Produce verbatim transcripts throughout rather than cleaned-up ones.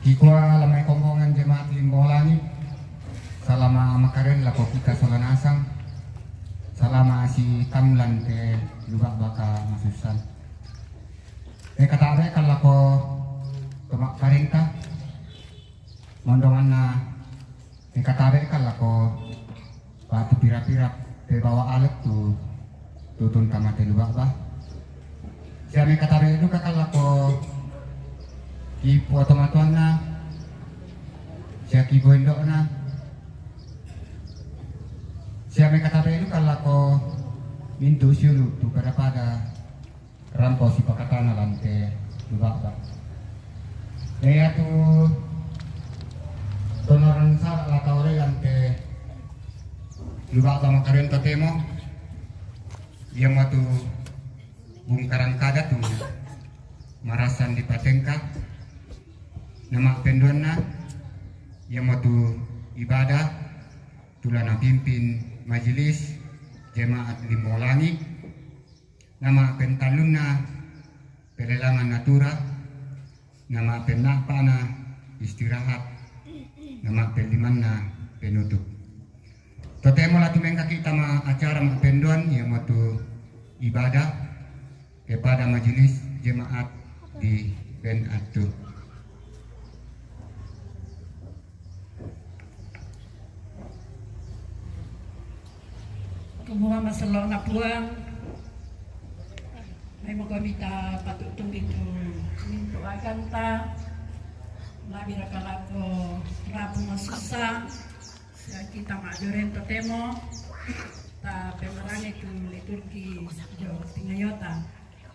Kikua lamai kombongan jemaat Limbolangi, salama makaren lako kita sola nasang, salama si tamlan te lubak baka masusan. E katabe kan lako tomak parenta, mondonganna e katabe kan lako batu pira-pira pe bawa alek tu tutun kamate lubak ba. Sia me katabe duka kan lako ki puatomatoanna, sia ki boendokna, sia me katabe duka lako mintu siulu tu pada-pada rampo sipakatana lante lubak ba. Nea tu tonoran sara latau re lante lubak ba makaren totemo, ia matu bungkaran kada tu marasan di patengka, nama penduanna, ia matu ibadah, tulana pimpin majelis jemaat Limbolangi, nama pentallunna pelelangan natura, nama pennapana istirahat, nama pelimanna penutup. Totemo la tumengka kita ma acara ma penduan, ia matu ibadah kepada majelis jemaat di ben atu. Kumua maselona Puang, mai moga mita patutumbi tu mintu aganta, labi raka lako rabu masusa, sia kita maduren totemo, ta pemarangi tu liturgi jo tingayota.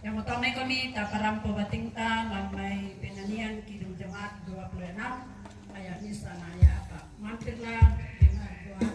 Ia motone komi ta parampo batingta, lamai penanian Kidung Jemaat dua puluh enam, ayat misa na ayat apa. Mampirlah dengan doa.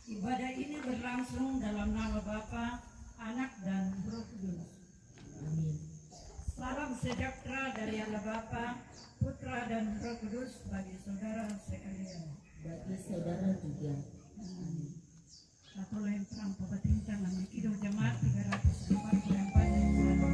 Ibadah ini berlangsung dalam nama Bapa, Anak, dan Roh Kudus. Amin. Salam sejahtera dari Allah Bapa, Putra, dan Roh Kudus bagi saudara sekalian. Bagi saudara juga. Amin. Satu lain perang pembatintan, Kidung Jemaat tiga ratus empat puluh empat yang satu.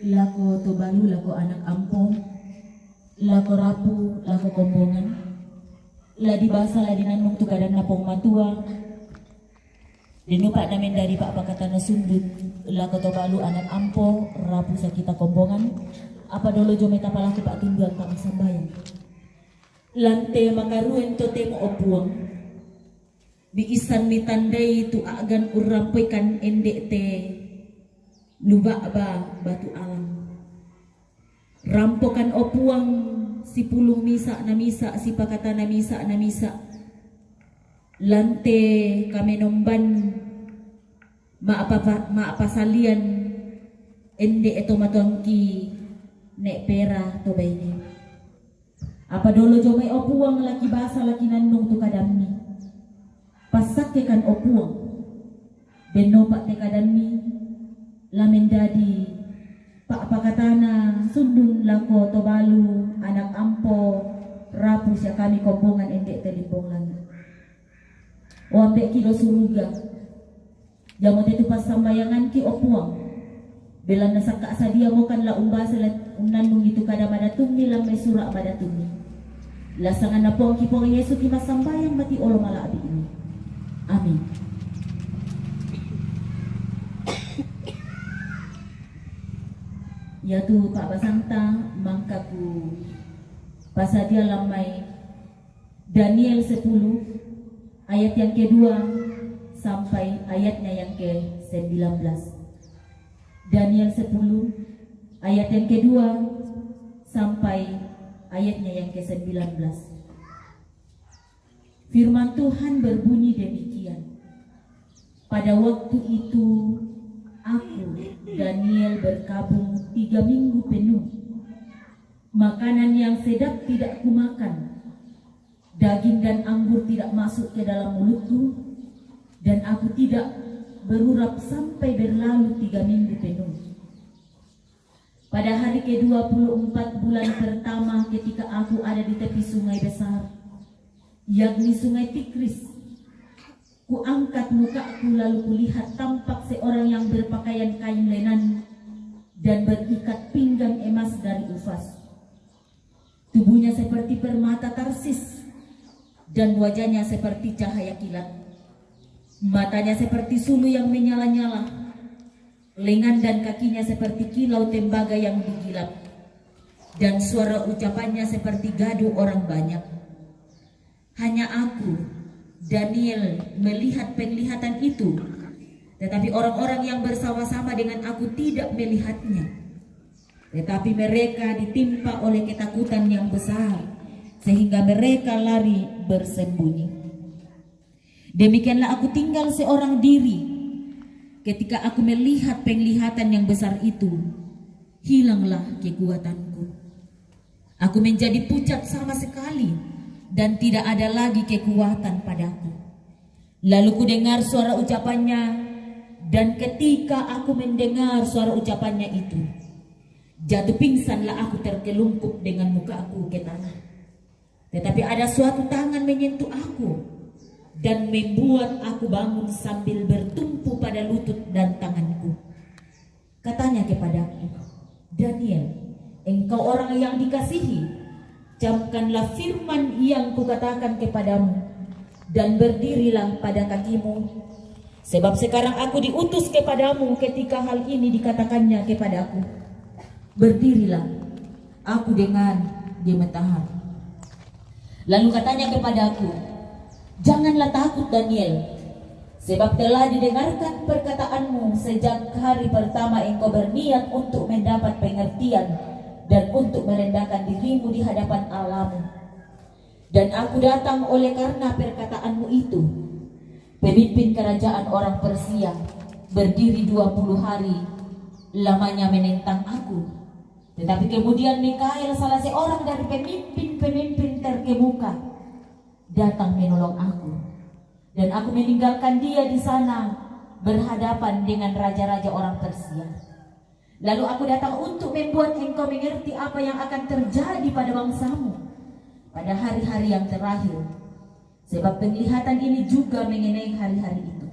Lako Tobalu, lako anak ampo, lako Rapu, lako Kombongan. La dibasa, la dinannung tu kadanna Puang Matua. Dinupa na mendadi pa'pakatana sundun lako Tobalu anak ampo, Rapu sakita Kombongan. Apa dolo jomai tapalaku pa'tunduan ta massambayang. Lante makaruen totemo, o Puang. Biissanni tandai tu a'gan urrampoikan ende' te luba'ba batu alang. Rampokan, o Puang, sipulung misa' na misa', sipakatana misa' na misa'. Lante kamenomban ma'papa-, ma'pasalian ende' e to matoangki ne' pera to baine. Apa dolo jomai, o Puang, la kibasa la kinannung tu kadammi. Passakkekan, o Puang. Dennopa te kadammi la mendadi pa'pakatana sundun lako Tobalu anak ampo, Rapu sia kami Kombongan ende' te limbong langi'. O Ambe'ki do suruga, jamo te tu passambayanganki, o Puang. Belanna sakka' sadiamokan la umbasa la unnannungi tu kada madatummi lan mai sura' madatummi. Lan sanganna Puangki Puang Yesu ki massambayang mati olo mala'bi'mi. Amin. Iatu pa'basanta mangka ku pasadia lan mai Daniel sepuluh ayat yang kedua sampai ayatnya yang kesembilan belas. Daniel sepuluh ayat yang kedua sampai ayatnya yang kesembilan belas. Firman Tuhan berbunyi demikian. Pada waktu itu, aku, Daniel, berkabung tiga minggu penuh. Makanan yang sedap tidak kumakan. Daging dan anggur tidak masuk ke dalam mulutku, dan aku tidak berurap sampai berlalu tiga minggu penuh. Pada hari kedua puluh empat bulan pertama, ketika aku ada di tepi sungai besar, yakni Sungai Tigris, kuangkat mukaku lalu kulihat tampak seorang yang berpakaian kain lenan dan berikat pinggang emas dari Ufas. Tubuhnya seperti permata Tarsis, dan wajahnya seperti cahaya kilat. Matanya seperti sulu yang menyala-nyala, lengan dan kakinya seperti kilau tembaga yang digilap, dan suara ucapannya seperti gaduh orang banyak. Hanya aku, Daniel, melihat penglihatan itu, tetapi orang-orang yang bersama-sama dengan aku tidak melihatnya. Tetapi mereka ditimpa oleh ketakutan yang besar, sehingga mereka lari bersembunyi. Demikianlah aku tinggal seorang diri. Ketika aku melihat penglihatan yang besar itu, hilanglah kekuatanku. Aku menjadi pucat sama sekali, dan tidak ada lagi kekuatan padaku. Lalu kudengar suara ucapannya, dan ketika aku mendengar suara ucapannya itu, jatuh pingsanlah aku terkelungkup dengan mukaku ke tanah. Tetapi ada suatu tangan menyentuh aku dan membuat aku bangun sambil bertumpu pada lutut dan tanganku. Katanya kepadaku, "Daniel, engkau orang yang dikasihi, camkanlah firman yang kukatakan kepadamu, dan berdirilah pada kakimu. Sebab sekarang aku diutus kepadamu ketika hal ini dikatakannya kepadaku. Berdirilah, aku dengan gemetar." Lalu katanya kepadaku, "Janganlah takut, Daniel, sebab telah didengarkan perkataanmu sejak hari pertama engkau berniat untuk mendapat pengertian dan untuk merendahkan dirimu di hadapan Allahmu. Dan aku datang oleh karena perkataanmu itu." Pemimpin kerajaan orang Persia berdiri dua puluh hari lamanya menentang aku. Tetapi kemudian Mikael, salah seorang dari pemimpin-pemimpin terkemuka, datang menolong aku. Dan aku meninggalkan dia di sana berhadapan dengan raja-raja orang Persia. Lalu aku datang untuk membuat engkau mengerti apa yang akan terjadi pada bangsamu pada hari-hari yang terakhir. Sebab penglihatan ini juga mengenai hari-hari itu.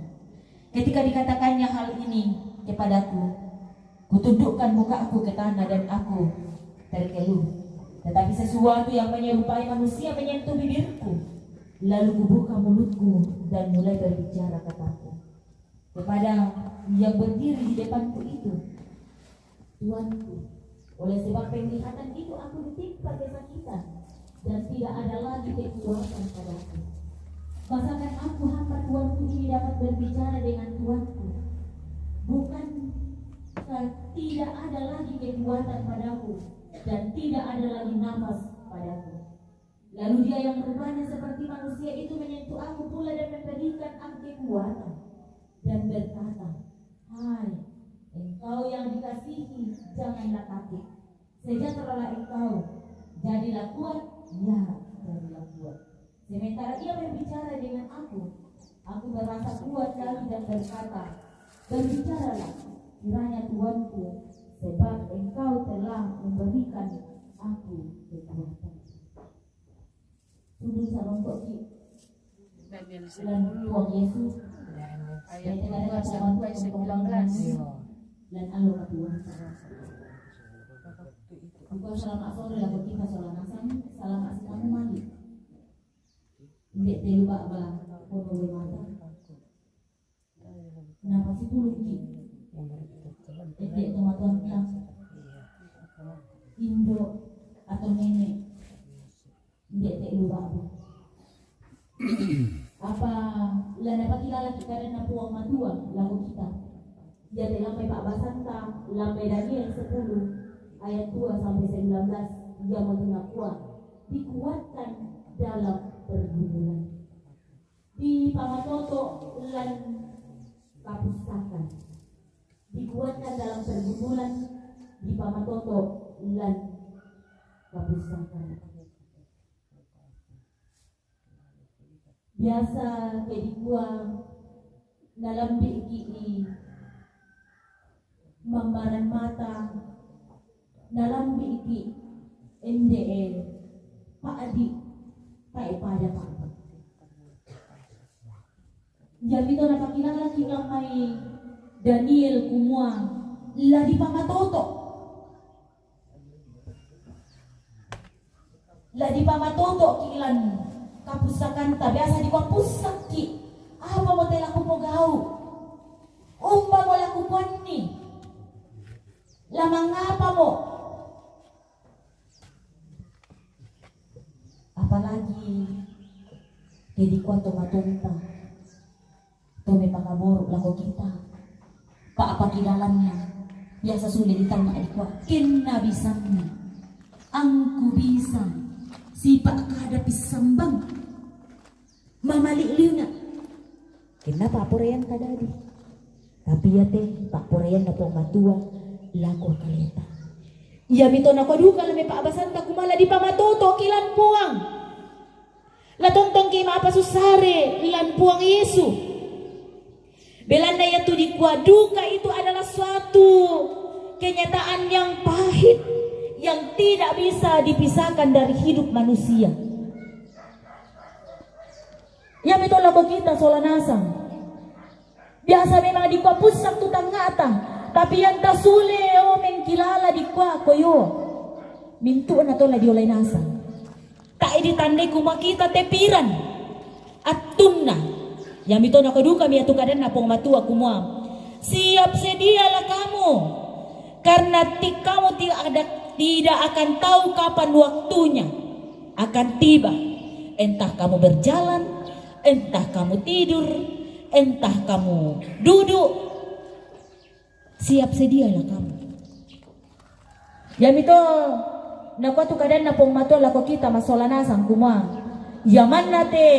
Ketika dikatakannya hal ini kepadaku, Kutundukkan mukaku ke tanah dan aku terkeluh. Tetapi sesuatu yang menyerupai manusia menyentuh bibirku. Lalu kubuka mulutku dan mulai berbicara kataku kepada yang berdiri di depanku itu, "Tuanku, oleh sebab penglihatan itu aku ditimpa kesakitan, dan tidak ada lagi kekuatan padaku. Masakan aku hamba tuanku ini dapat berbicara dengan tuanku? Bukan tidak ada lagi kekuatan padaku, dan tidak ada lagi nafas padaku." Lalu dia yang rupanya seperti manusia itu menyentuh aku pula dan memberikan aku kekuatan, dan berkata, "Hai, engkau yang dikasihi, janganlah takut. Sejahteralah engkau, jadilah kuat, ya, jadilah kuat." Sementara ia berbicara dengan aku, aku merasa kuat lagi dan berkata, "Berbicaralah, kiranya tuanku, sebab engkau telah memberikan aku kekuatan." Sundul sarongko' ki' Daniel lan Puang Yesus. Ayat dua sampai sembilan belas. Lan allo katuoanta. Engkau selamat sore lako kita sola nasang, selamat sinamumali. Inde' te lu ba'ba kono we mata. Napasipulungki'. Inde' tomatoanta, indo' atau nene', inde' te lu ba'ba. Apa la napakilalaki' kadanna Puang Matua lako kita? Iate lambai pa'basanta, lambai Daniel sepuluh ayat dua sampai sembilan belas, iamoto nakua, "Dikuatkan dalam pergumulan." Dipamatoto' lan kapussakan. Dikuatkan dalam pergumulan, dipamatoto' lan kapussakan. Biasa ke dikua nalambi'ki' i mammaran mata, nalambi'ki' ende'e pa'di' tae' pada pa'pa. Iamito napakilalaki' lan mai Daniel kumua la dipamatoto'. La dipamatoto'ki' lan kapussakanta, biasa dikua pussakki', apamo te la kupogau'? Umbamo la kukuanni? La mangapamo? Apalagi ke dikua tomatoanta, to mepakaboro' lako kita. Pa'pakilalanna biasa sule ditanna dikua, kenna bisanna, angku bisa sipa'kada pissambang, mamali' linga'. Kenna pa'poraian kadadi. Tapi iate pa'poraianna Puang Matua lako kaleta. Iamito nakua duka lan mai pa'basanta kumua la dipamatoto'ki' lan Puang. La tontongki' ma'pasussare lan Puang Yesu. Belanna iatu dikua duka itu adalah suatu kenyataan yang pahit, yang tidak bisa dipisahkan dari hidup manusia. Iamito lako kita sola nasang. Biasa memang dikua pussak tu tangnga'ta, tapi ianta sule, o, mengkilala dikua koyo. Mintu'na to la diolai nasang. Tae' ditandai kumua kita te piran attunna. Iamito nakua dukami iatu kadanna Puang Matua kumua, "Siap sedialah kamu, karena ti-, kamu tidak ada, tidak akan tahu kapan waktunya akan tiba. Entah kamu berjalan, entah kamu tidur, entah kamu duduk, siap sedialah kamu." Iamito nakua tu kadanna Puang Matua lako kita massola nasang kumua, iamanna te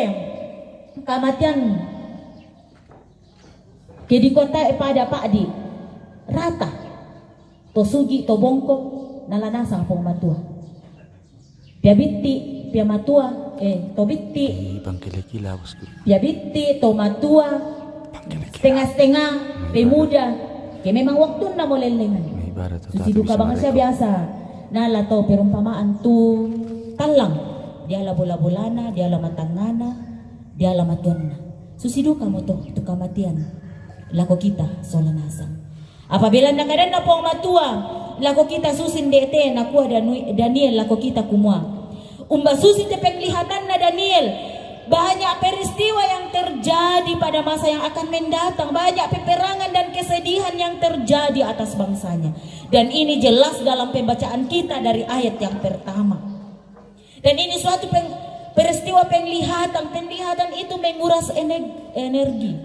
kamatean ke dikua tae' pada pa'di', rata, to sugi', to bongkok, nala nasang Puang Matua. Pia bitti', pia matua, eh, to bitti'. Ih, bang kila-kila, bosku. Pia bitti', to matua, bang kila-kila, setengah-setengah, pemuda. Ke memang waktunna molellengan. Susi duka bangsa biasa. Nala to perumpamaan tu tallang. Diala bola-bolana, diala matangngana, diala matuanna. Susi dukamo to, tu kamatean. Lako kita, sola nasang. Apabila na kadanna Puang Matua lako kita susin dete, nakua Danu-, Daniel lako kita kumua, umba susin te penglihatanna Daniel, banyak peristiwa yang terjadi pada masa yang akan mendatang, banyak peperangan dan kesedihan yang terjadi atas bangsanya. Dan ini jelas dalam pembacaan kita dari ayat yang pertama. Dan ini suatu peng-, peristiwa penglihatan. Penglihatan itu menguras ener-, energi.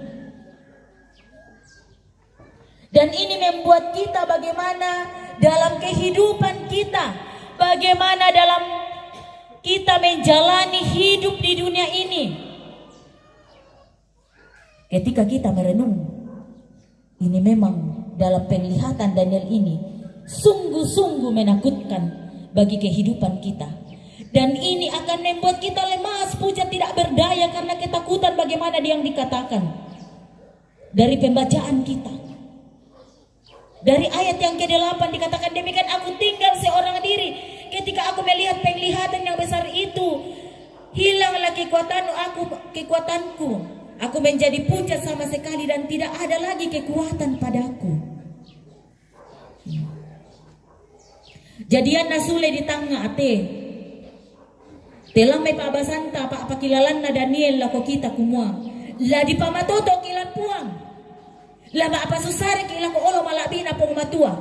Dan ini membuat kita bagaimana dalam kehidupan kita, bagaimana dalam kita menjalani hidup di dunia ini. Ketika kita merenung, ini memang dalam penglihatan Daniel ini sungguh-sungguh menakutkan bagi kehidupan kita. Dan ini akan membuat kita lemas, pucat, tidak berdaya karena ketakutan bagaimana yang dikatakan dari pembacaan kita. Dari ayat yang kedelapan dikatakan demikian, "Aku tinggal seorang diri. Ketika aku melihat penglihatan yang besar itu, hilanglah kekuatan aku, kekuatanku. Aku menjadi pucat sama sekali dan tidak ada lagi kekuatan padaku." Jadianna sule di tangnga ate. Telammai pa'basanta, pa'pakilalanna Daniel lako kita kumua, la dipamatotoki lan Puang, la ma'pasussareki lako olo mala'bi'na Puang Matua,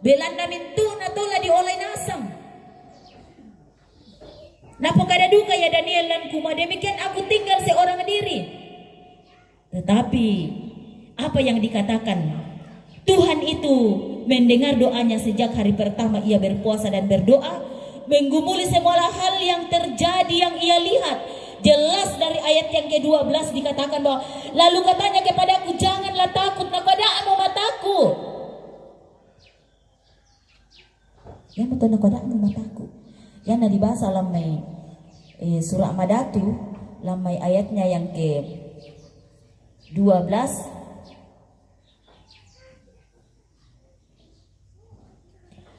belanna mintu'na to la diolai nasang. Napokada duka ia Daniel lan kumua, "Demikian aku tinggal seorang diri." Tetapi apa yang dikatakan? Tuhan itu mendengar doanya sejak hari pertama ia berpuasa dan berdoa, menggumuli semua hal yang terjadi, yang ia lihat. Jelas dari ayat yang kedua belas dikatakan bahwa, "Lalu katanya kepadaku, 'Janganlah takut, nakua da'mu mataku.'" Iamo to nakua da'mu mataku. Ianna dibasa lammai, eh, sura' Madatu, lammai ayatnya yang ke dua belas.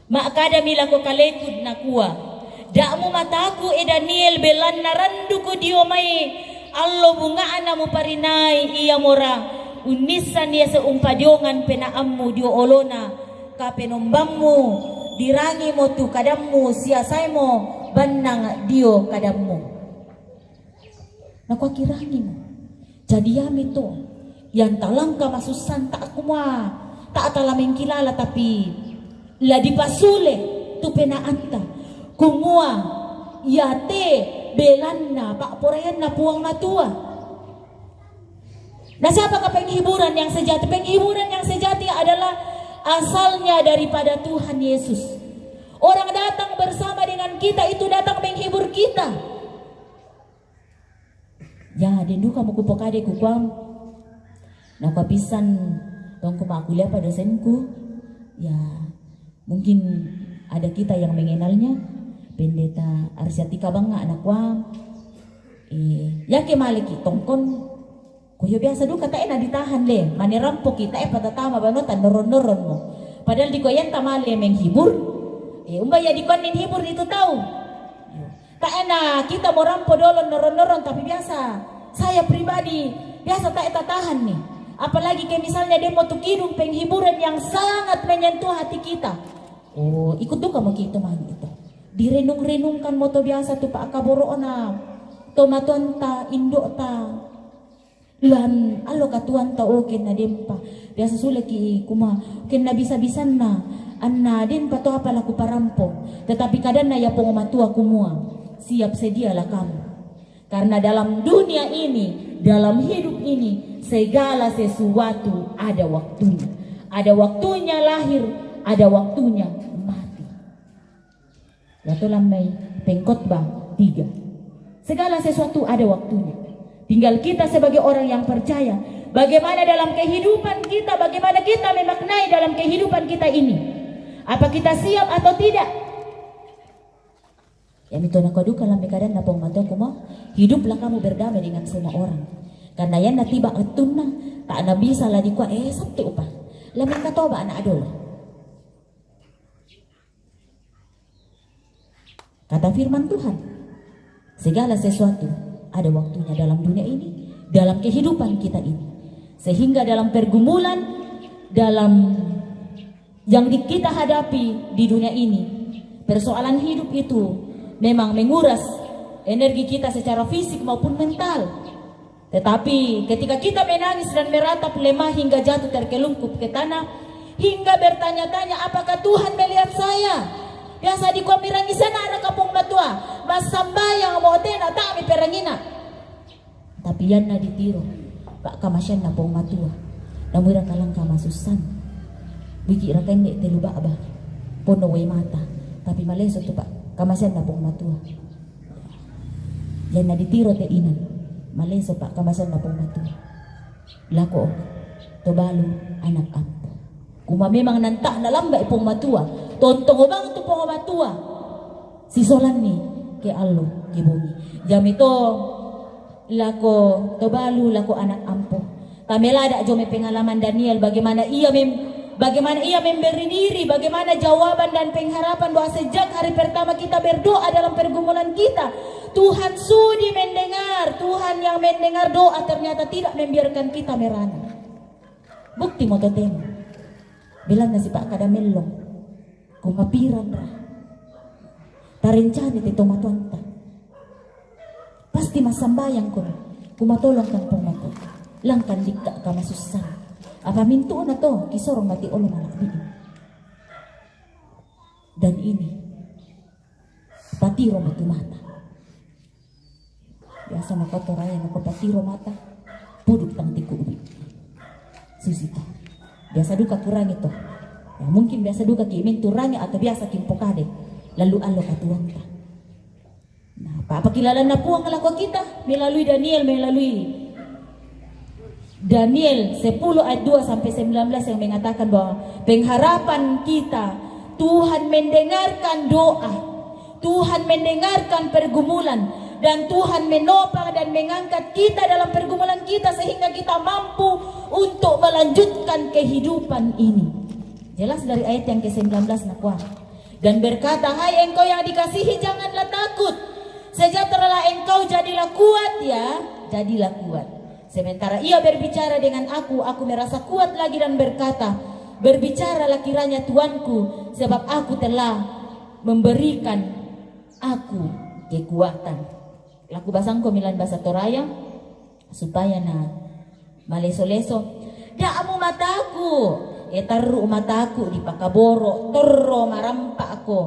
Ma'kadami lako kaleku nakua, "Da'mu mataku, e Daniel, belanna randuko dio mai allo bunga'na muparinai iamora unnissan ia seumpajongan pena'ammu dio olona kapenombammu, dirangimo tu kadammu, siasaimo bannang dio kadammu." Nakua, "Kirangimo." Jadi iami to, ianta langka masussanta kumua, ta'ta la mengkilala, tapi la dipasule tu pena'anta kumua iate belanna pa'poraianna Puang Matua. Nah, siapakah penghiburan yang sejati? Penghiburan yang sejati adalah asalnya daripada Tuhan Yesus. Orang datang bersama dengan kita itu datang menghibur kita. Ya, den duka mo kupokade kukuam. Nakua pissan tongku ma'kuliah pa dosenku. Ya, mungkin ada kita yang mengenalnya. Pendeta Arsiatika Banga, nakua, eh, yake maleki tongkon. Kuyo biasa duka tae na ditahan le. Mane rampoki tae patatama banua ta noron-noron mo. Padahal dikua ianta male menghibur. Eh, umba ia dikua nin hibur itu tau. Tae na kita mo rampo dolo noron-noron, tapi biasa saya pribadi, biasa tae tatahan ni. Apalagi ke misalnya den mo tu kidung penghiburan yang sangat menyentuh hati kita. Oh, ikut duka mo ki itu man itu. Direnung-renungkan mo to biasa tu pa'kaboro'na tomatoanta, indo'ta. Lan allo katuoanta, o kenna denpa. Biasa suleki kumua, kenna bisa-bisanna, anna denpa to apa la kuparampo. Tetapi kadanna ia Puang Matua kumua, "Siap sedialah kamu. Karena dalam dunia ini, dalam hidup ini, segala sesuatu ada waktunya. Ada waktunya lahir, ada waktunya mati." Yaitu lammai Pengkhotbah tiga. Segala sesuatu ada waktunya. Tinggal kita sebagai orang yang percaya, bagaimana dalam kehidupan kita, bagaimana kita memaknai dalam kehidupan kita ini. Apa kita siap atau tidak? Iami to nakua duka lammai kadanna Puang Matua kumua, "Hiduplah kamu berdamai dengan semua orang." Karena ianna tiba wettunna, ta'na bisa la dikua, eh, satti upa. La mengkatoba anak dolo. Kata firman Tuhan, segala sesuatu ada waktunya dalam dunia ini, dalam kehidupan kita ini. Sehingga dalam pergumulan, Dalam yang di-, kita hadapi di dunia ini, persoalan hidup itu memang menguras energi kita secara fisik maupun mental. Tetapi ketika kita menangis dan meratap lemah hingga jatuh terkelungkup ke tanah, hingga bertanya-tanya, "Apakah Tuhan melihat saya?" Biasa di komi rangisa na ara kapong matua, masambayang mo tena tami perangina. Tapi yan na ditiro, pa kamasan na pong matua. Namura kalang kamasusan. Biki rakan de te luba ba. Pono we mata. Tapi maleso tu pa kamasan na pong matua. Yan na ditiro te inan. Maleso pa kamasan na pong matua. Lako, Tobalu, anak ampo. Kuma memang nanta na lamba ipong matua. Tontong obang tu pong matua. Sisolan ni ke allo, ke bumi. Jami to, lako Tobalu, lako anak ampo. Tamelada jo me pengalaman Daniel, bagaimana ia mem-, bagaimana ia memberi diri, bagaimana jawaban dan pengharapan bahwa sejak hari pertama kita berdoa dalam pergumulan kita, Tuhan sudi mendengar, Tuhan yang mendengar doa ternyata tidak membiarkan kita merana. Bukti mo totemo. Bilang na si pa kada mellong. Kumapiran ra. Tarencani te tomatuanta. Pasti masambayang ko. Kumatolong kan pong matua. Langkan dikka kamasusan. Apa mintu na to, kisorong mati olo malak di. Dan ini, patiro mati mata. Biasa na koto raya na ko patiro mata. Puduk tang tiku ubi. Susi to. Biasa duka kurangi to. Ya, mungkin biasa duka ki mintu rangi atau biasa ki pokade. Lalu allo katuanta. Nah, apa, apa kilala na puang lako kita melalui Daniel, melalui Daniel sepuluh ayat dua sampai sembilan belas yang mengatakan bahwa pengharapan kita, Tuhan mendengarkan doa, Tuhan mendengarkan pergumulan, dan Tuhan menopang dan mengangkat kita dalam pergumulan kita sehingga kita mampu untuk melanjutkan kehidupan ini. Jelas dari ayat yang ke sembilan belas na kuat. Dan berkata, "Hai engkau yang dikasihi, janganlah takut. Sejahteralah engkau, jadilah kuat ya, jadilah kuat." Sementara ia berbicara dengan aku, aku merasa kuat lagi dan berkata, "Berbicaralah kiranya Tuanku, sebab aku telah memberikan aku kekuatan." Laku basangko milan basa Toraya, supaya na maleso-leso. Da'mu mataku, e tarru mataku di pakaboro, torro marampa'ko,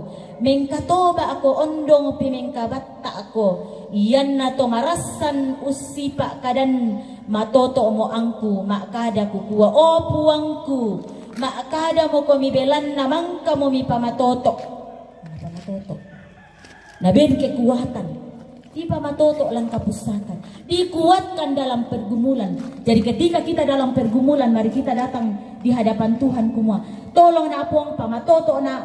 mengkatoba'ko, ondong pi mengkabatta'ko, iyanna to marassan ussipa' kadan matoto'mo angku, ma'kada kukua, o Puangku, ma'kadamo komi belanna mangkamo mipamatoto'. Mipamatoto'. Naben kekuatan. Dipamatoto' lan kapussakan. Dikuatkan dalam pergumulan. Jadi ketika kita dalam pergumulan, mari kita datang di hadapan Tuhan kumua, "Tolong na Puang, pamatoto' na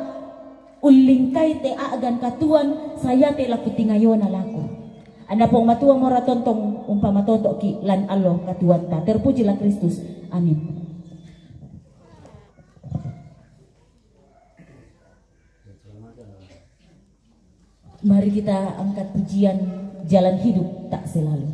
ullingkai te a'gan katuoan, sayate laku tingayona lako." Anna Puang Matua mora tontong umpamatoto'ki' lan allo katuoanta. Terpujilah Kristus. Amin. Mari kita angkat pujian, Jalan Hidup Tak Selalu.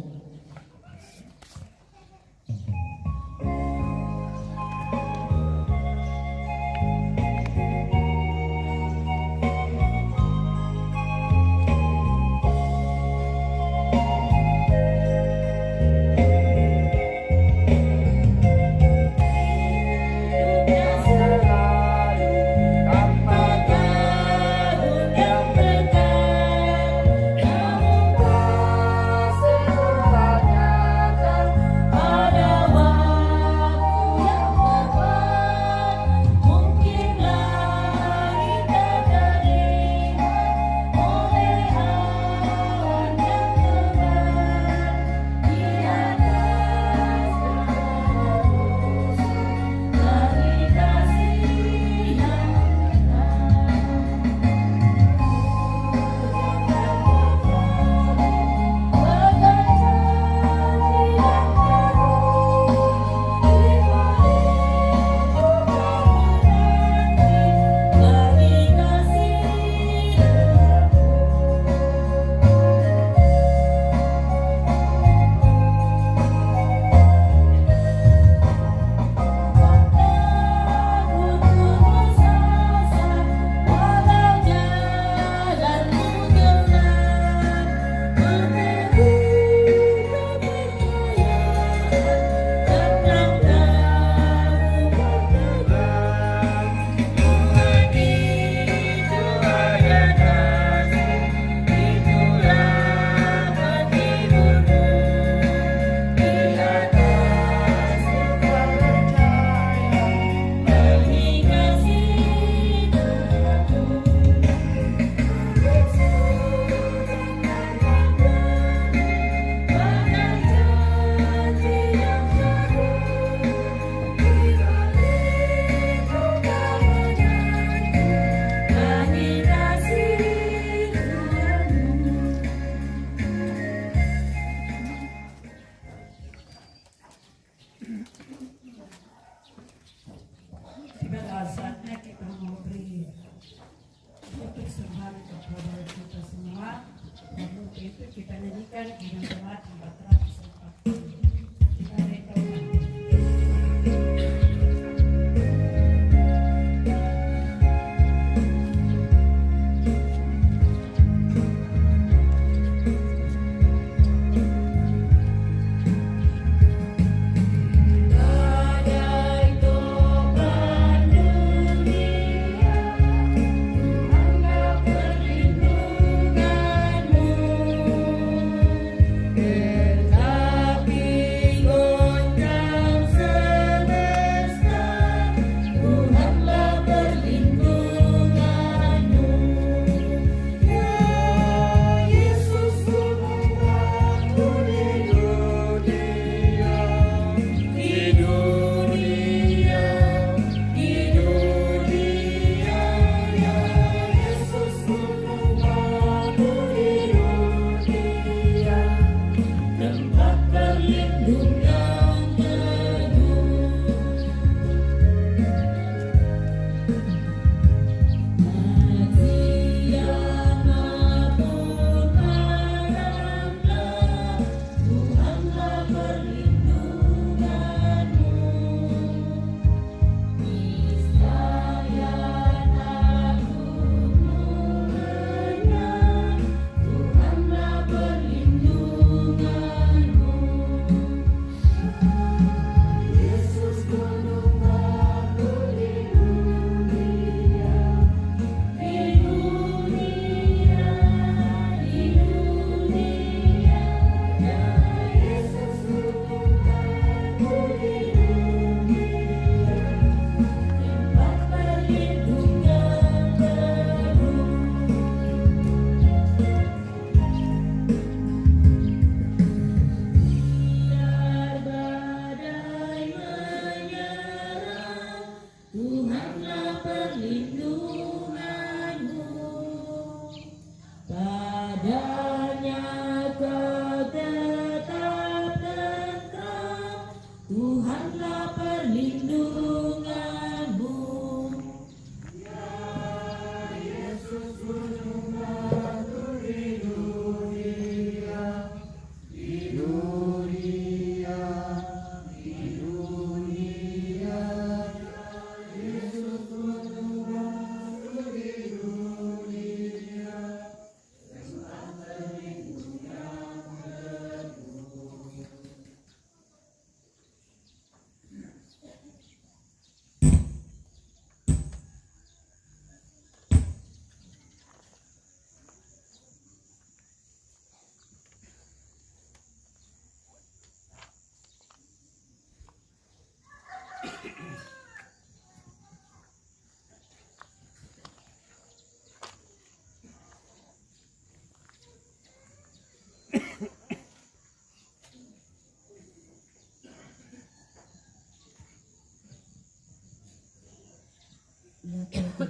Lako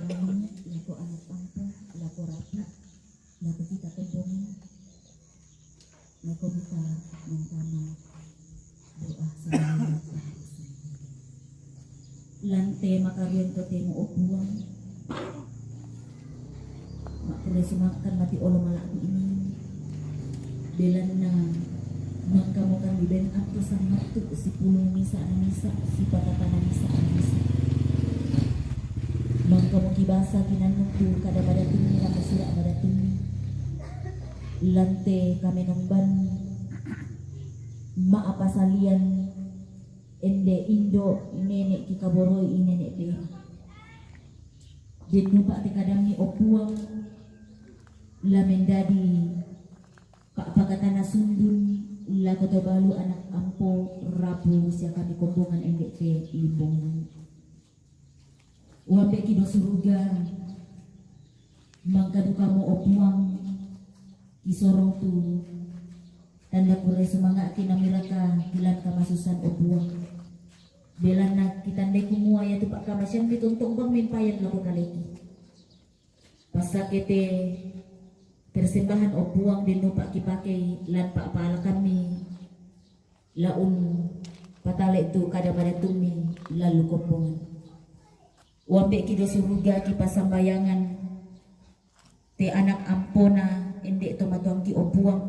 anak ampo, lako rapu, lako kita kombongan, lako kita mangkama doa sama. Lan te makaruyan totemo, O Puang, makurre sumanga'kan mati olo mala'bi ini. Belanna mangkamokan liben atto sammattu sipulung misa na misa, sipakatana misa na misa. Mangkamoki basa kinannuttu kada madatummi na masira madatummi. Lan te kamenomban ma'apasalian ende indo nene' kikaboroi nene' pera. Dennupa te kadammi, O Puang, la mendadi pa'pakatana sundun lako to balu anak ampo rapu sia kami kombongan ende te limbongan. Uambe'ki do suruga, mangkadukamo, O Puang, kisorong tu tanda kurre sumanga'ki namiraka kilan kamasusan, O Puang. Belanna kitandai kumua iatu pa'kamasiammi tontong bang mempayan lako kaleki. Passake te persembahan, O Puang, dennupa kipakei lan pa'palakammi, la un patale tu kada madatummi lallu kombongan. Uambe'ki do suruga, kipassambayangan te anak ampona ende to matuangki, O Puang,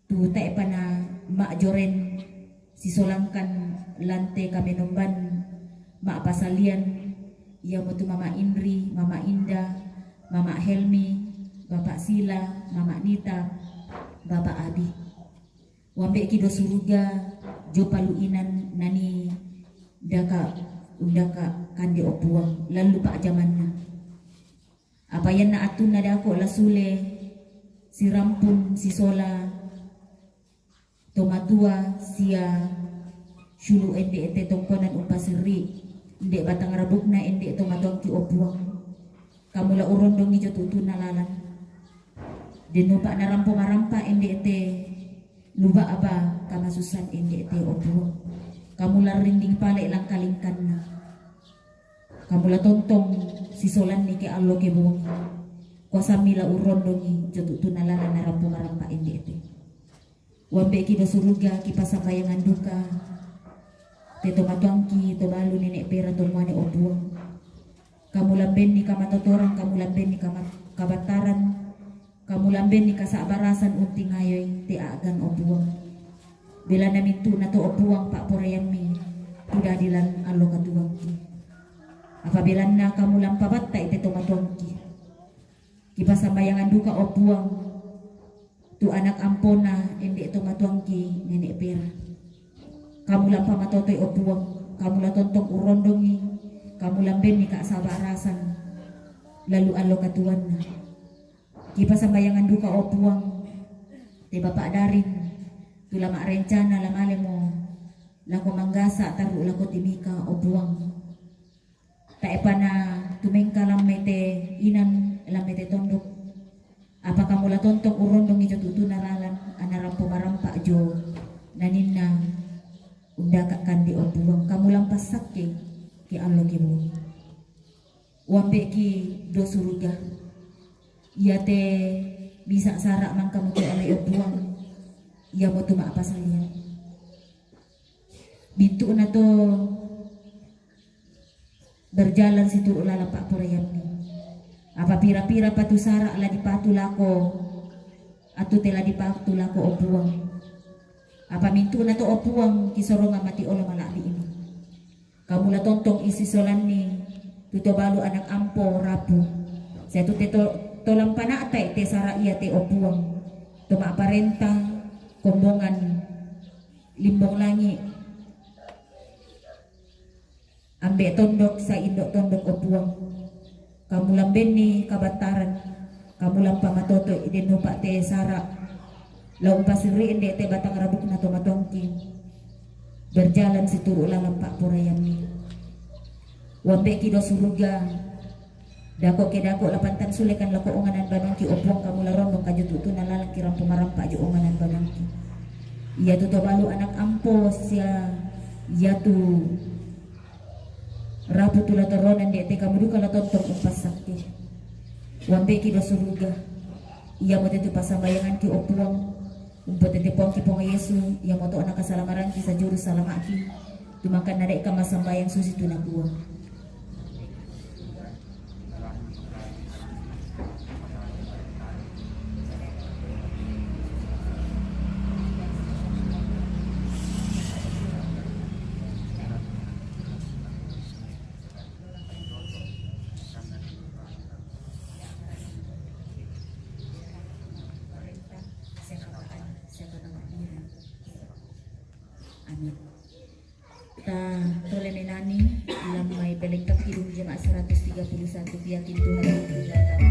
tu tae'pa na ma'joren sisolangkan lan te kamenomban ma'pasalian, iamotu Mama Indri, Mama Indah, Mama Helmi, Bapak Sila, Mama Nita, Bapak Abi. Uambe'ki do suruga jo palu inan nani daka undaka kande, O Puang, lallu pa'jamanna. Apa ianna attunna dako la sule sirampun sisola to matua sia sulu ende te tongkonan umpasirri, ende batang rabukna ende to matuangki, O Puang. Kamu la urondongi jo tu'tunna lalan. Dennupa narampo marampa ende te luba'ba kamasusan ende te, O Puang. Kamu la rinding pale langka-lingkanna. Kamu la tontong sisolanni ke allo ke bongi. Kuasammi la urondongi jo tu'tunna lalan narampo marampa ende te. Uambe'ki do suruga, kipassambayangan duka te to matuangki to balu nene' pera to muane, O Puang. Kamu lambenni kamatotorang, kamu lambenni kama-, kabattaran, kamu lambenni kasa'barasan untingayoi te a'gan, O Puang. Belanna mintu'na to, O Puang, pa'poraiammi tu dadi lan allo katuoangki. Apa belanna kamu la mpabattai te to matuangki. Kipassambayangan duka, O Puang, tu anak ampona ende to matuangki nene' pera. Kamu la mpamatotoi, O Puang, kamu la tontong urondongi, kamu lambenni kasa'barasan lallu allo katuoanna. Kipassambayangan duka, O Puang, te Bapak Darin, tu la ma'rencana la malemo lako Manggasa tarru lako Timika, O Puang. Tae'pa na tumengka lammai te inan, lammai te tondok. Apa kamu la tontong urondongi jo tu'tunna lalan, anna rampo marampa jo naninna undaka kande, O Puang, kamu la mpassakke ke allo ke bongi. Uambe'ki do suruga. Iate bisa sara' mangka mutoalai, O Puang, iamotu ma'pasalian. Mintu'na to berjalan situru' lalan pa'poraiammi. Apa pira-pira patu sara' la dipatu lako, attu te la dipatu lako, O Puang. Apa mintu'na to, O Puang, kisorongan mati olo mala'bi ini. Kamu la tontong isisolanni tu to balu anak ampo rapu. Sia tu te to, to lampana'tai te sara' iate, O Puang. To ma'parenta kombongan Limbong Langi, ambe' tondok, sa indo' tondok, O Puang. Kamu lambenni kabattaran, kamu la mpamatotoi dennupa te sara' la umpasirri ende te batang rabukna to matuangki. Berjalan situru' lalan pa'poraiammi. Uambe'ki do suruga, dako' ke dako' la pantan sulekan lako onganan banuangki, O Puang, kamu la rondongka jo tu'tunna lalan ki rampo marampa jo onganan banuangki. Iatu to balu anak ampo sia iatu Rapu tu la toronan di' te kamu duka la tontong umpasakki. Wambe'ki ba suruga. Iyamote tu pasambayanganki, o Puang. Umpatete Puangki Puang Yesu, iyamoto na kasalamaranki sajuru salama'ki. Tumakan nadai kamasambayang susi tu nakua. Amin. Ta tole menani, lamai pelengkap kidung jemaat seratus tiga puluh satu, yakin Tuhan itu datang.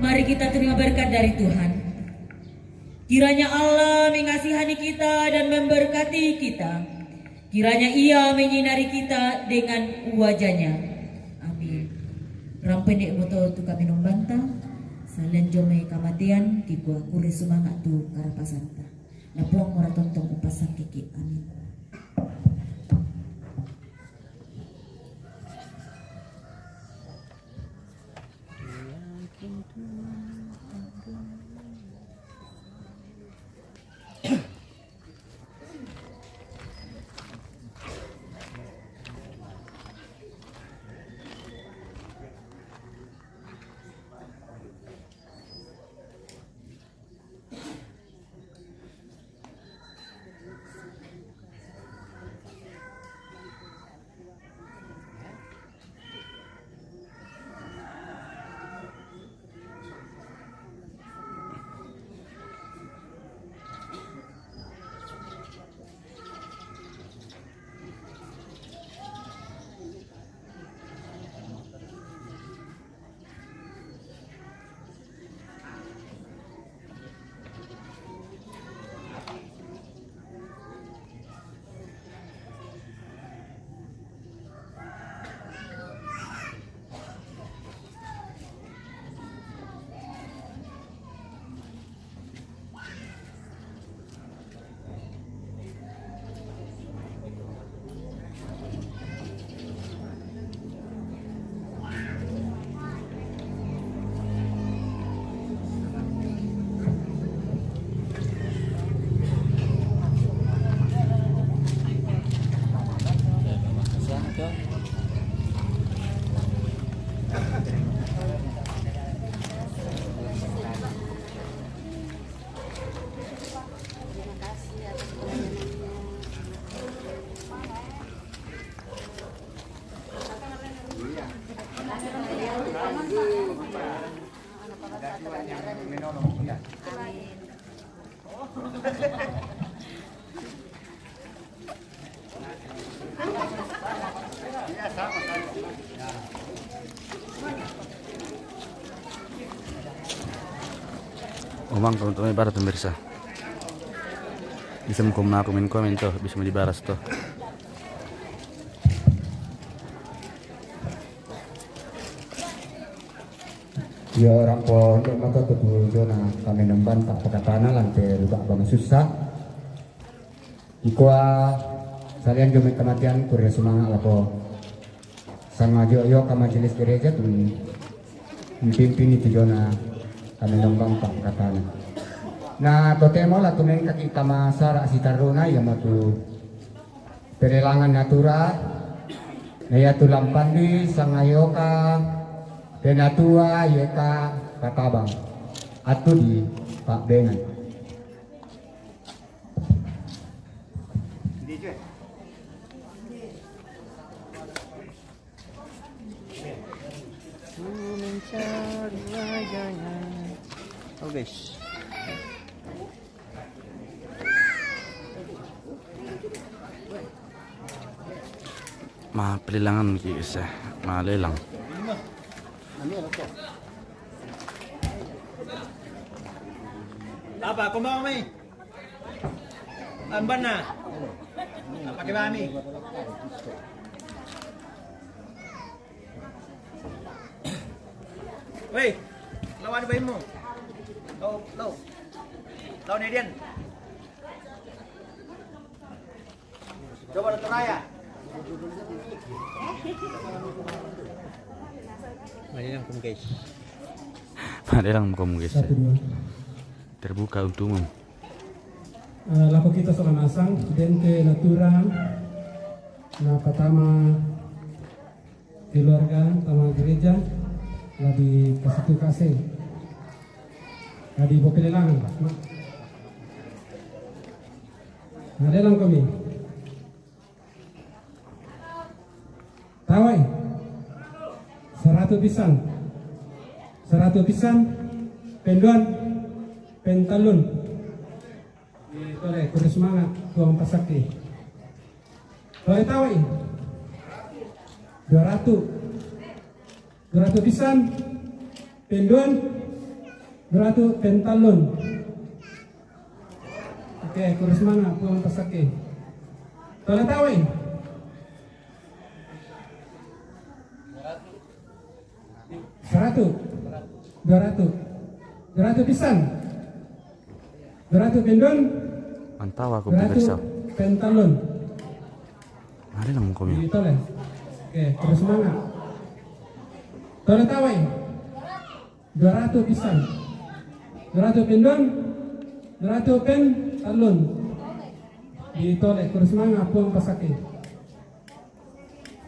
Mari kita terima berkat dari Tuhan. Kiranya Allah mengasihani kita dan memberkati kita. Kiranya Ia menyinari kita dengan wajah-Nya. Amin. Rampene moto tu kami nombanta, salian jomai kamatean, kikua kure sumangat tu karapasanta. Na Puang mora tontong umpasakki. Amin. Umang, teman-teman, ibarat pemirsa. Bisa mengkomen, komen-komen tuh, bisa mau dibalas tuh. Iyo, rampo nde' mato tu jona kamenomban pa' pakatana lan te luka' bang susa. Ikua salian jome kamatian, kurre sumanga' lako sangajo iyo ka majelis gereja tu mpimpin itu jona kamenomban pa' pakatana. Na totemo la tumengkaki tama sara' sitaruna, iyo motu pelelangan natura, na iatu lampandi sangayoka penatua ieka patabang, atudi pa'bengan. Ku mencari wajahnya. Oh, guys. Ma pelelangan ki, guys, eh. Ma lelang. Apa, kumbang, Mi? Amban na. Pakai bami. Wei, lawan bayimu. Lau, lau. Lau ne dian. Coba nonton raya. Mari langsung, guys. Mari langsung, guys. Satu, dua. Terbuka untuk umum. Eh, lako kita sola nasang, dente natura, na patama keluarga, tama gereja, la di kasitu kase, la di bopelelangan, ma. Na lelang komi. Tawai. Saratu pisan. Saratu pisan. Penduan. Pentallun. Tole, kurre sumanga', Puang pasakki. Tole tawai. Dua ratu. Dua ratu pisan. Penduan. Dua ratu pentallun. Oke, kurre sumanga', Puang pasakki. Tole tawai. Saratu. Dua ratu. Dua ratu pisan. Dua ratu penduan. Mantap aku. Dua ratu pemirsa. Pentallun. Mari langsung komi. Tole. Oke, kurre sumanga'. Tole tawai. Dua ratu pisan. Dua ratu penduan. Dua ratu pentallun. Ditole, kurre sumanga', Puang pasakki.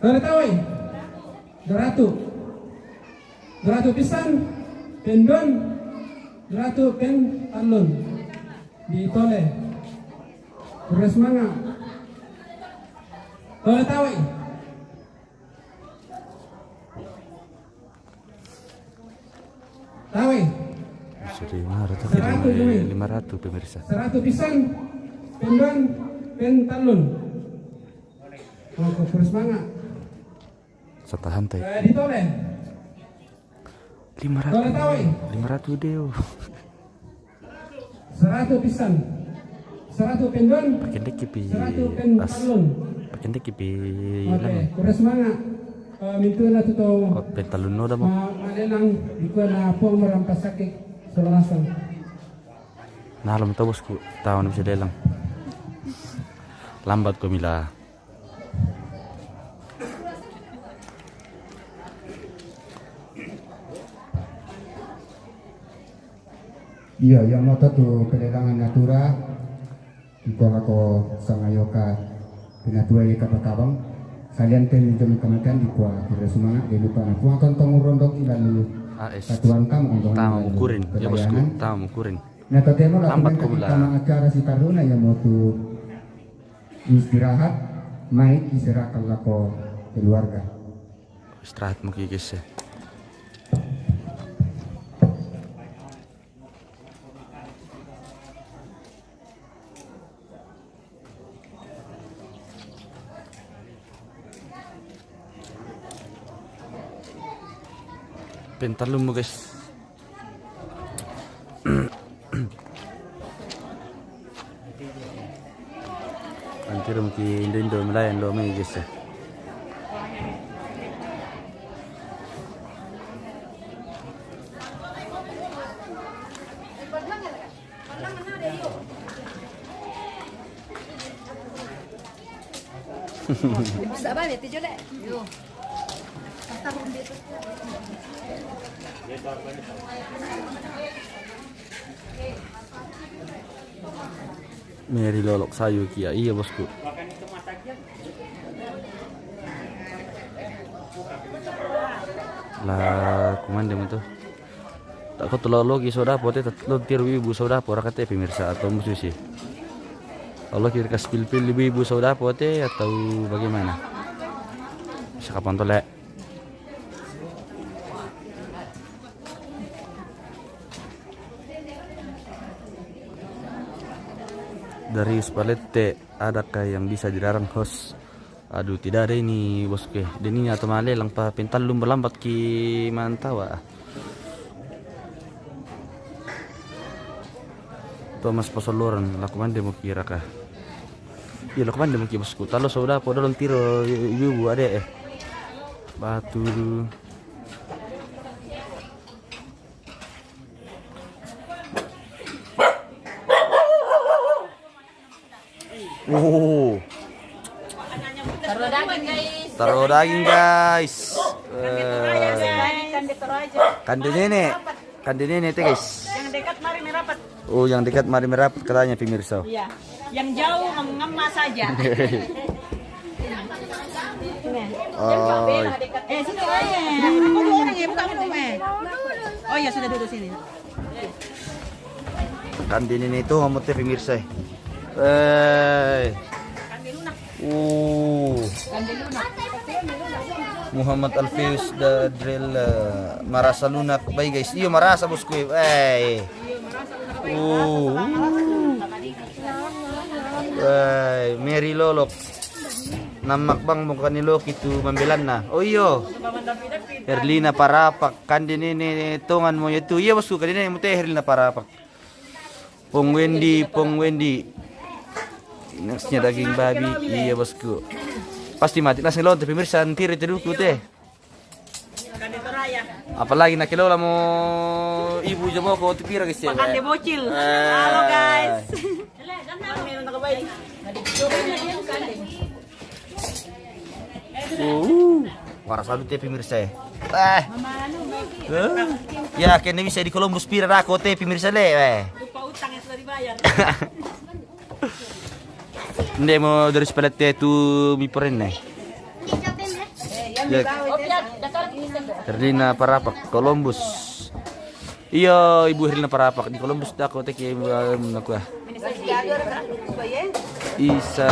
Tole tawai. Dua ratu. Dua ratu pisan. Penduan. Dua ratu pentallun. Ditole. Kurre sumanga'. Tole tawai. Tawai. Bisa lima ratus, saratu, lima ratus, pemirsa. Saratu pisan, penduan, pentallun. Oke, kurre sumanga'. Satahan, tai. Eh, ditole. Lima ratus. Tole tawai. Lima ratus deo. Saratu pisan. Saratu penduan. Pakendek ki pi. Saratu pentallun. Pakendek ki pi. Oke, kurre sumanga'. Eh, mintu' na tu to. Oh, pentallun no damo. Ma, malelang, ikua na Puang marampasakki sola nasang. Na lom to, bosku, tawon bisa lelang. Lambat ko mila. Iyo, iyo moto tu pelelangan natura, iko lako sangayoka penatua ieka patabang, salian te minjom kamatian, ikua kurre sumanga', de lupa na Puang tontong urondoki lalu. A S. Katuan kam ondohan tama lalu mukurin, iyo bosku, pelayanan. Tama mukurin. Na totemo la lambat ko mila. Tama acara sitaruna, iyo motu istirahat, mai iserakan lako keluarga. Istirahat muki, guys, eh. Pentallun mu, guys. Antirum ki indo-indo malayan lo mai, guys, eh. Bisa ba, Meti, jole? Meri lolok sayu kia. Iya, bosku. Lah, kumande mo tu. Tako tu loloki sodapo te, tat-, lo tiru ibu sodapo raka te, pemirsa, atau mususi. Loloki kas pil-pil ibu-ibu sodapo te, atau bagaimana? Bisa kapan tole? Dari Spalette, adakah yang bisa dilarang, host? Aduh, tidak ada ini, bosku. Dan ini atau malelang pa pintal lumba lambat ki mantawa. Thomas Pasoloran, laku mande mo kira kah? Iya, laku mande mo ki, bosku. Talo sodapo dolon tiro ibu-ibu ade, eh. Batu. Oh. Taruh daging, guys. Taruh daging, guys. Eh, Kande Toraja. Kande nenek. Kande nenek te, guys. Yang dekat mari merapat. Oh, yang dekat mari merapat katanya, pemirsa. Iya. Yang jauh mengemas saja. Oi. Eh, sini, eh. Kok dua orang ya, bukan minum, eh. Oh iya, sudah duduk sini. Kande nenek itu, kamu te, pemirsa. Eh. Uh. Muhammad Alfius Dadrel, eh, marasa lunak bai, guys. Iyo, marasa, bosku. Eh. Uh. Eh, Meri lolok. Namak bang, bukan ni loki tu mambelanna. Oh, iyo. Herlina Parapak, kande nenek tongan mo ya tu. Iya, bosku, kande nenek mo te, Herlina Parapak. Pong Wendy, Pong Wendy. Nextnya daging babi. Iya, bosku. Pasti mati nasi lonte, pemirsa, antiri te duku te. Apalagi na kelola mo ibu jomoko tu pira, guys, ya? Makan de bocil. Eh. Halo, guys. Uh, marasa lu te, pemirsa, eh. Eh. Eh. Ya, kene bisa di Columbus pira dako te, pemirsa, le, eh. Lupa utang yang sudah dibayar. Nde mo dari Spalette tu mi porenne. Ya. Herlina Parapak, Columbus. Iya, Ibu Herlina Parapak di Columbus dako te ke, um, aku, ah. Isa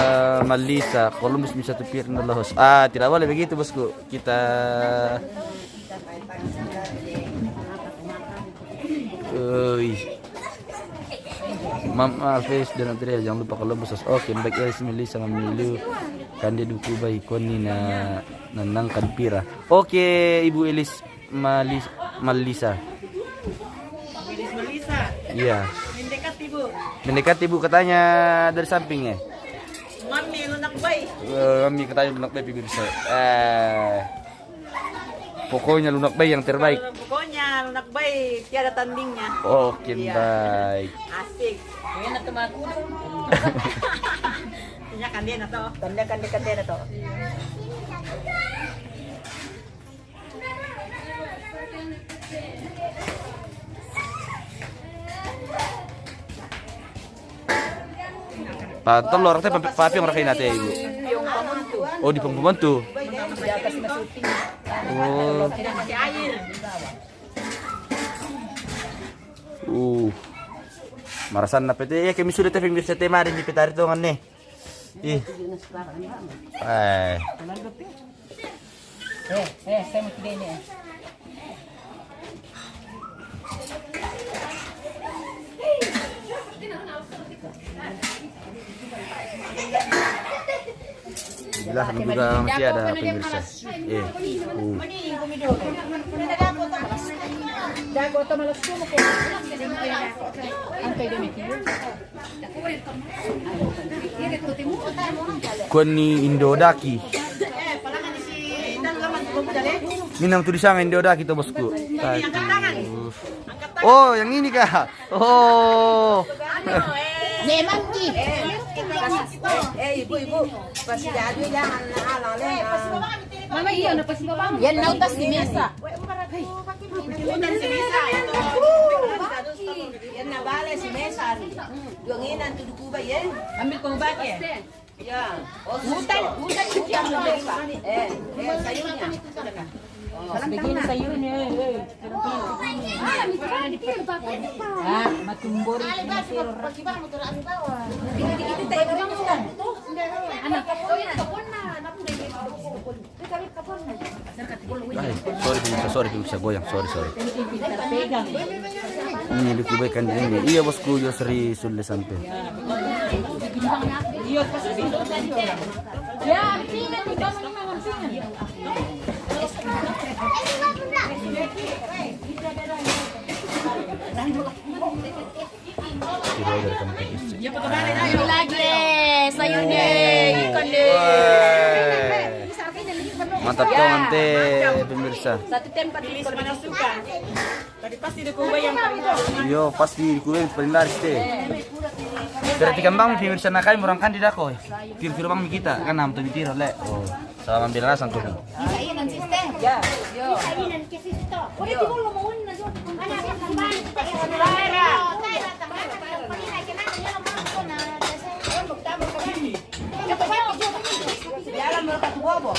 Malisa, Columbus bisa tu pir na lohos. Ah, tidak boleh begitu, bosku. Kita, oi. Mam Alves dan Andrea, jangan lupa kalau besar. Oke, baik, Elis Melisa mamilu. Kande duku bai koni na, na nangkan pira. Oke, Ibu Elis Malis-, Malisa. Elis Melisa. Iya. Mendekat, Ibu. Mendekat, Ibu, katanya dari samping, ya. Mami lunak bai. Eh, Mami katanya lunak bai, pemirsa. Eh. Pokoknya lunak bai yang terbaik. Pokoknya lunak bai tiada tandingnya. Oke, iya. Baik. Asik. Enak tuh mah kudu. Iya kan dia na to. Tanda kan dekat dia na to. Pa tello raka te, pa, pa piong raka ina te, Ibu? Oh, di pong pamontu. Oh. Uh. Marasanna pete, iya, kami sudah te, pemirsa, te mari ni petari tongan ne. Ih. Eh. Eh, eh, saya mau tiga ini, eh. Di belakang juga masih ada pemirsa. Eh. Uh. Kuan ni Indodaki. Minang tu di sana Indodaki tu, bosku. Aduh. Oh, yang ini kah? Oh. Memang ki. Eh, eh, ibu, ibu. Pasi dadu jangan halang le. Mama, iya, na pasi babang. Yan na utas di mesa. Utas di mesa. Yan na bale si mesa. Duanginan tu dukuba, ya. Ambil kau bake. Ya. Hutan, hutan itu yang lebih, Pak. Eh, eh, sayurnya. Begini sayurnya, eh, eh. Ah, matumbori. Anak. Ay, sorry, pemirsa, sorry, pemirsa, goyang, sorry, sorry. Ini dikubaikan ini. Iya, bosku, Yosri sudah sampai. Ini lagi le, sayur de, ikan de. Weh. Mantap tuh, mantap, pemirsa. Satu tempat. Pilih semana suka. Tadi pasti dikubai yang paling. Yo, pasti dikubai yang paling laris deh. Berarti kan bang, pemirsa, nakai murangkan di dako. Tiru-tiru bang kita kan, nam tu tiru le. Oh. Sama ambil rasa tuh. Bisa inan, sister. Ya, yo. Bisa inan ke situ. Udah, yo. Tiba lo mau inan, yo. Mana yang kembali? Jalan mereka ke bobo.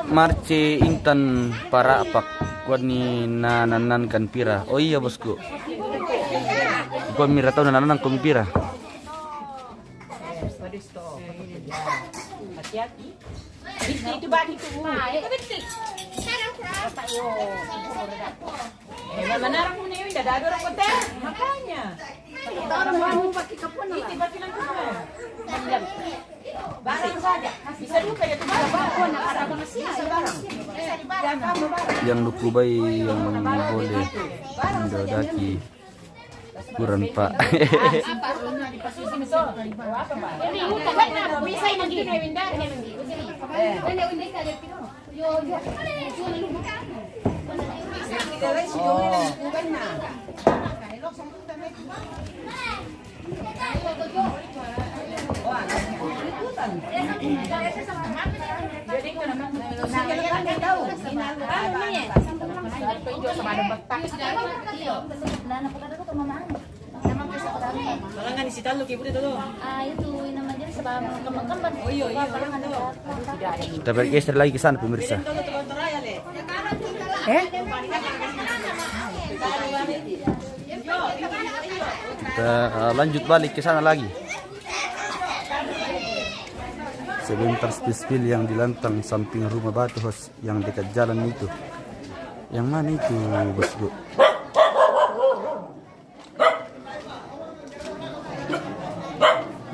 Marce intan parapak kuat ni na nanankan pira. Oh iya, bosku. Kuat mira tahu na nanankan pira. Hati-hati. Itu, itu bagi itu. Eh, mana orang punya ini, dah ada orang kotor. Makanya. Orang mau pakai kapon lah. Itu pakai kapon. Barang saja. Bisa juga ya, itu barang. Kapon, ada apa masih? Bisa barang. Bisa dibarang, kamu barang. Yang dukubai yang boleh mendodaki. Kurang, Pak. Malangan isi talu ki bude dulu. Ah, itu namanya sebab kembang-kembang. Oh, iya, iya, iya. Kita bergeser lagi ke sana, pemirsa. Eh? Kita, eh, lanjut balik ke sana lagi. Sebentar, spill-spill yang di lantang samping rumah batu, host, yang dekat jalan itu. Yang mana itu, bosku?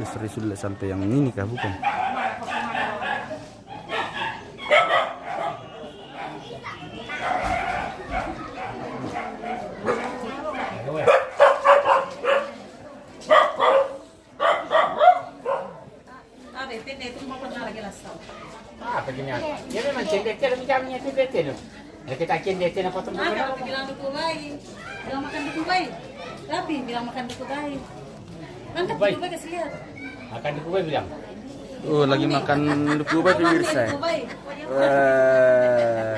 Yosri sudah sampai yang ini kah, bukan? Apa gini? Ya memang cendek, cendek, cendek, cendek, cendek. Ya, kita cendek, cendek, potong. Apa bilang dukubai? Bilang makan dukubai. Tapi bilang makan dukubai. Angkat dukubai, kasih lihat. Makan dukubai bilang. Oh, lagi makan dukubai, pemirsa. Dukubai. Wah.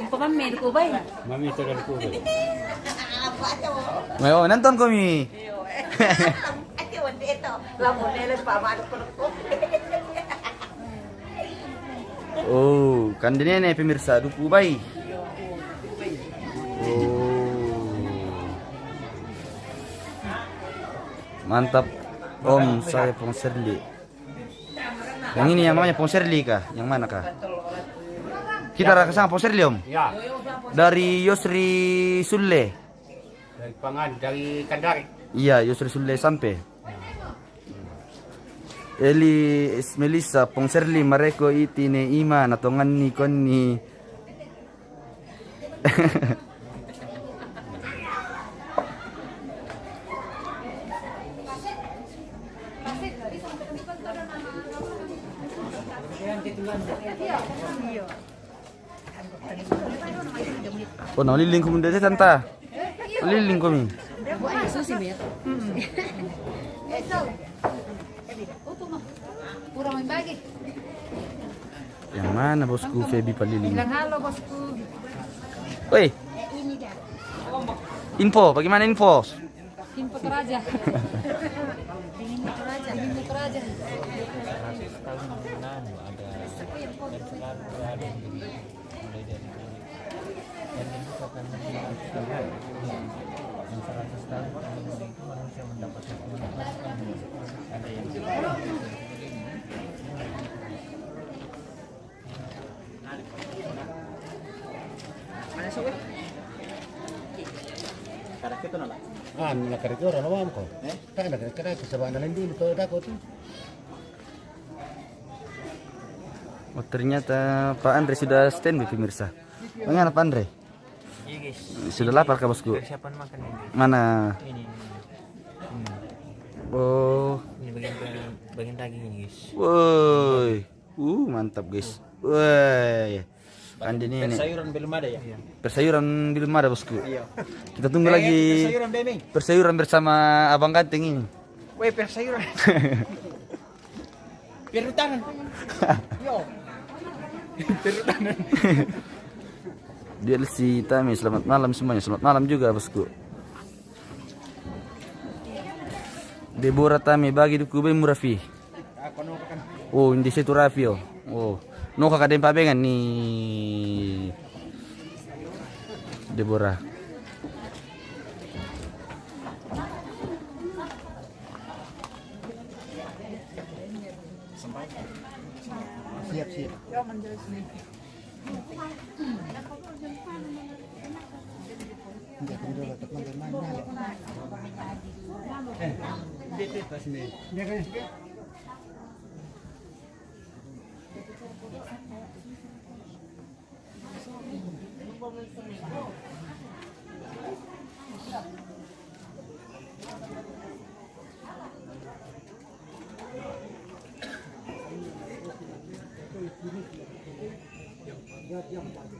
Apa mami dukubai? Mami itu ada dukubai. Mau nonton kami. Oh, kan di nene, pemirsa, dukubai. Oh. Mantap, Om, saya Pong Serli. Yang ini yang namanya Pong Serli kah? Yang mana kah? Kita rasa sama Pong Serli, Om? Ya. Dari Yosri Sulle. Dari Pangan, dari Kandari. Iya, Yosri Sulle sampai. Eli Melissa, Pong Serli, mareko iti ne ima, natongan ni konni. Oh, na liling kumi dede, tanta. Liling kumi. Susi, Mir. Yang mana bosku Feby Paliling? Bilang halo bosku. Woi, info, bagaimana info? Info Toraja. Info Toraja. Info Toraja. Ah, na kariki orang lawang ko. Eh? Tak ada kereta sebab na lending itu dah kau tu. Oh, ternyata Pak Andre sudah standby, pemirsa. Bagaimana, Pak Andre? Iya, guys. Sudah lapar kah, bosku? Persiapan makan ini. Mana? Ini, ini. Oh. Ini bagian, bagian daging ini, guys. Woi. Uh, mantap, guys. Woi. Andi ini. Persayuran belum ada, ya? Iya. Persayuran belum ada, bosku. Iya. Kita tunggu lagi persayuran bersama Abang Ganteng ini. Woi, persayuran. Perutanan. Yo. Perutanan. D L C Tami, selamat malam semuanya. Selamat malam juga, bosku. Deborah Tami, bagi duku be murafi. Oh, indi setu rafi, oh. Oh. No kaka dempa bengan ni Deborah. Siap, siap.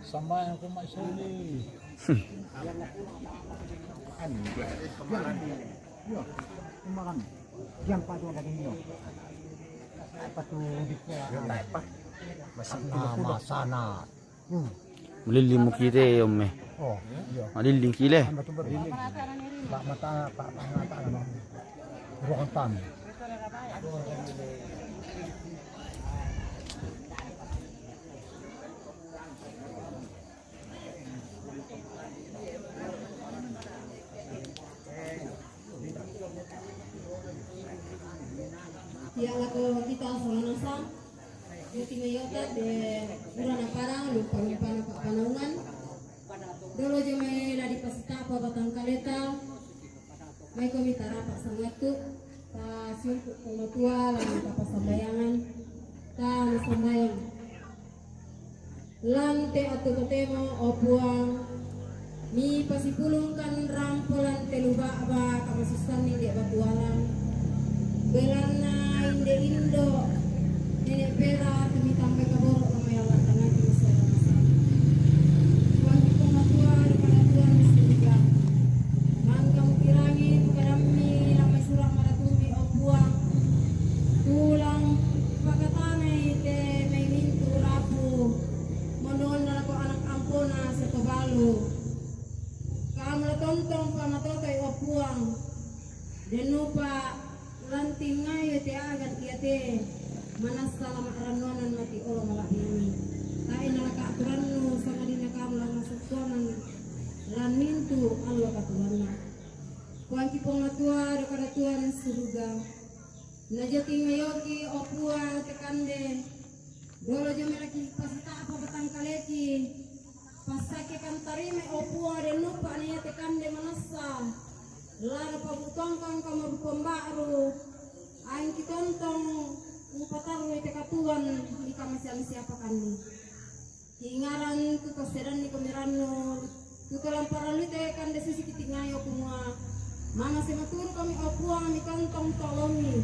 Sama yang aku maksud ni. Anu, ya, kumakan. Yang padu ada dino. Apa tu di. Masana, masana. Hmm. Malilling mo kite, omme. Oh, iya. Malilling kile. Ang bato ba? Malilling. Pa mata, pa mata ano. Ruang tam. Iya, lako kita Solana sa. Tingayota de urana parang lupa-lupa na pa panaungan. Dolo jo mai la dipasitapa batang kaleta. Mai ko mi tarapa sangatu. Ta siumpu ko matua la dipapa sambayangan. Ta sambayang. Lante atu totemo, o Puang, mi pasipulungkan rampo lante luba'ba kamasusan inde batualang. Belanna inde indo, nene pera tu mitambai kaboro kamai Allah tanaki masara masa. Puang kita matua, Tuhan surga. Mangka mukirangi, mukarammi, lamai surang maratumi, o Puang. Tulang pakatanai te mai mintu rapu. Mononna lako anak ampona setobalu. Kamu la tontong pamatotoi, o Puang. Dennupa lantingayo te agan iate manassa la ma'rannuanan mati olo mala'bini. Tae nalaka aturannu sangadinna kamu la masukkuangan lan mintu allo katuanna. Puangki Puang Matua, doka datuan suruga. Najatingayoki, o Puang, te kande. Dolo jo melaki pasita'pa batangkaleki. Passakke kantarime, o Puang, dennupa nia te kande manassa. Lada pabutongkang kamarupang ba'ru. Angki tontong upatarrui te katuan di kamasiang siapa kande. Kingaran tu tassedanni komirannu, tu tolamparallui te kande susi kitingayo kumua, mangase maturu kami, o Puang, ami tontong tolongi.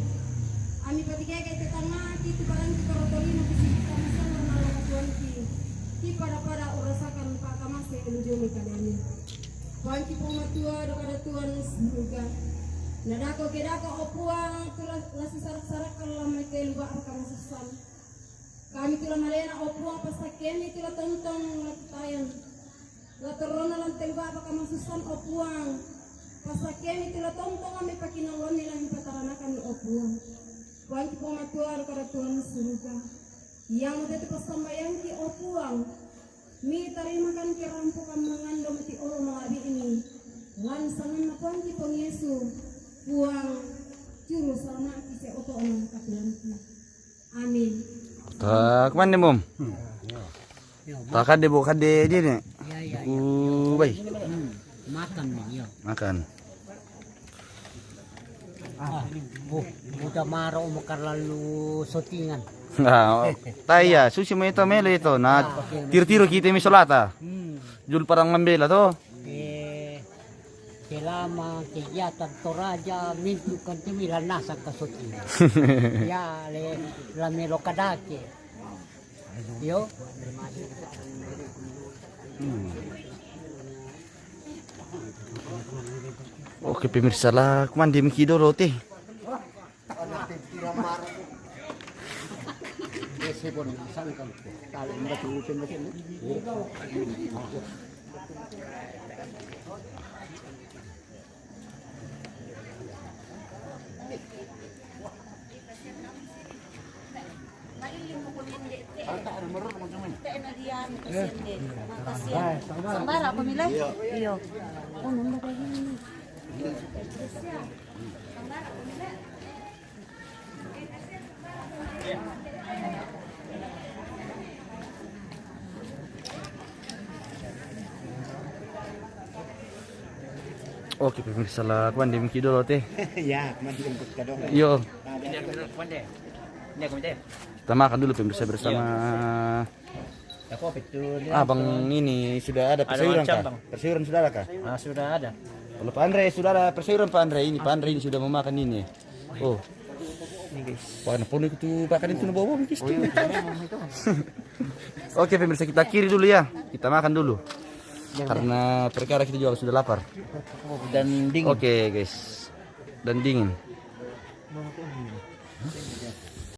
Ami patikeke te tangaki tu parangki karotolino kisiki kamasean nallo katuanki. Ki pada-pada urasakan pakamase lujomi kalemi. Puangki Puang Matua, doka datuan suruga. Nadako kedaka, o Puang, tu la, la sisarak-sarakkan la mai kelu ba'baka masussana. Kami tu la malena, o Puang, passakkemi tu la tontong la tutayan. La torronna lantelu ba'baka masussana, o Puang. Passakkemi tu la tontong ambe pakinalluanni la mipataranakan, o Puang. Puangki Puang Matua, Puang Tuhan surga. Iyamutu tu passambayangki, o Puang. Mitarimakan ke rampokan mangando mati olo malabi'ni. Lan sanganna Puangki Puang Yesu, Puang, juru salama'ki sia oto'na katuoanki. Amin. Tak mandi mum. Tak ada bu kade dia ni. Ya, ya, ya. Uh, baik. Hmm, makan nih, ya. Makan. Ah, bu, udah marah mau lalu syutingan. Nah, oh, taya, susi mo ito, melo ito. Na, tiro-tiro kita mi solata. Hmm. Jul parang mambela to. Eh, selama kegiatan Toraja mintu kan timi la nasang ka syuting. Ya, le, la melo kadake. Yo. Oke, pemirsa, la kumandi miki dolo te. Sambara apa, Mila? Iyo. Oh, nunda kayak gini. Oke, pemirsa, la kumandi miki dolo te. Ya, kumandi miki dolo. Yo. Kita makan dulu, pemirsa, bersama. Abang ini sudah ada persayuran kah? Persayuran sudah ada kah? Ah, sudah ada. Kalau Pak Andre sudah ada persayuran, Pak Andre. Ini Pak Andre ini sudah memakan ini. Oh. Ini, guys. Wah, na pono itu pakan itu na bawa-bawa, guys. Oke, pemirsa, kita kiri dulu ya. Kita makan dulu. Karena perkara kita juga sudah lapar. Dan dingin. Oke, guys. Dan dingin.